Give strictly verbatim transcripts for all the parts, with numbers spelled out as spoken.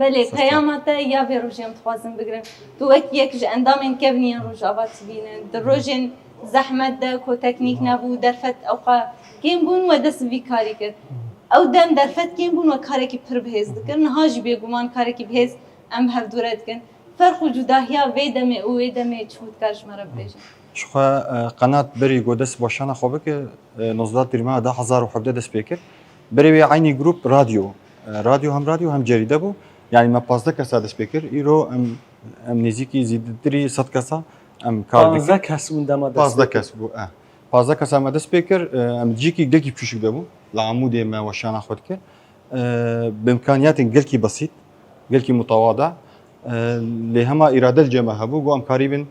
Belê, peyama te ya vê rojê em dixwazin bigirin. Tu wek yek ji endamên kevniyên Rojava T V'yî ne. Di rojên zehmet de ku teknîk nebû, derfet ewqa kêm bûn, we dest bi vî karî kir. Ew dem derfet kêm bûn, we karekî pir bihêz dikir. Niha jî bêguman karekî bihêz em bi hevdû re dikin. Ferq û cudahiya vê demê û wê demê çi dikar ji me re bibêje? Ji xwe, e, Qenat berî ku dest bi weşana xwe bike, e, nozdeh Tîrmeha du hezar û hevdeh dest pê kir. Berê wê eynî grup radyo, e, radyo hem radyo hem cerîde bû. Yanî me pazdeh kesa dest pê kir. Îro em, em nêzîkî zêdetirî sed kesa em kar dikin. Pazdeh kes bûn dema dest pê kir. Pazdeh kes bû, e. Pazdeh kesa me dest pê kir, e, em cîkî gelkî biçûçik de bû. Li Amûdê me weşana xwe dikir. E, bi imkaniyatên gelkî besît, gelkî mutawada. E, lê hema îrade li cem me hebû, got em karîbin,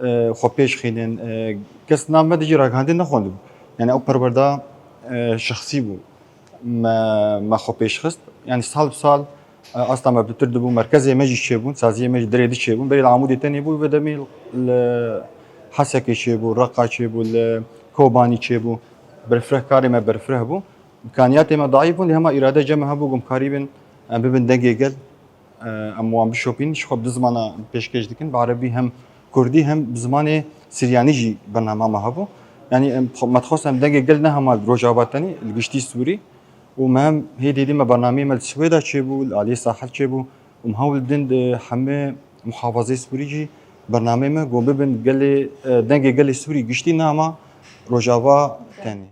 e, xwe pêş xînin. E, kes nav me de jî ragihandin nexwendibû. Yani ew perwerda, e, şexsî bû. Me, me xwe pêş xist. Yani sal bi sal, e, asta me bitir dibû. Merkezê me jî çêbûn, saziyê me jî derê di çêbûn. Berê li Amûdê tenê bû, vê demê li Hesekê çêbû, Reqa çêbû, li Kobanî çêbû. Berfireh, karê me berfireh bû. Îmkaniyatê me daîf bûn, lê hema îrade cem me hebû, got em karîbin, em bibin dengê gel, e, em wan bişopînin, ji xwe bi du zimana pêşkêş dikin, bi erebî hem kurdî hem bi zimanê siryanî jî bernama me hebû. Yanî em xwe, me dixwest em dengê gel ne hema li Rojava tenê, li giştî Sûrî û me hem hêdî hêdî me bernameyê me li Swêda çêbû, li aliyê sahil çêbû û me hewl didin di hemê muhafazeyê Sûrî jî bernameyê me got bibin gelê, e, dengê gelê Sûrî giştî ne hema Rojava tenê.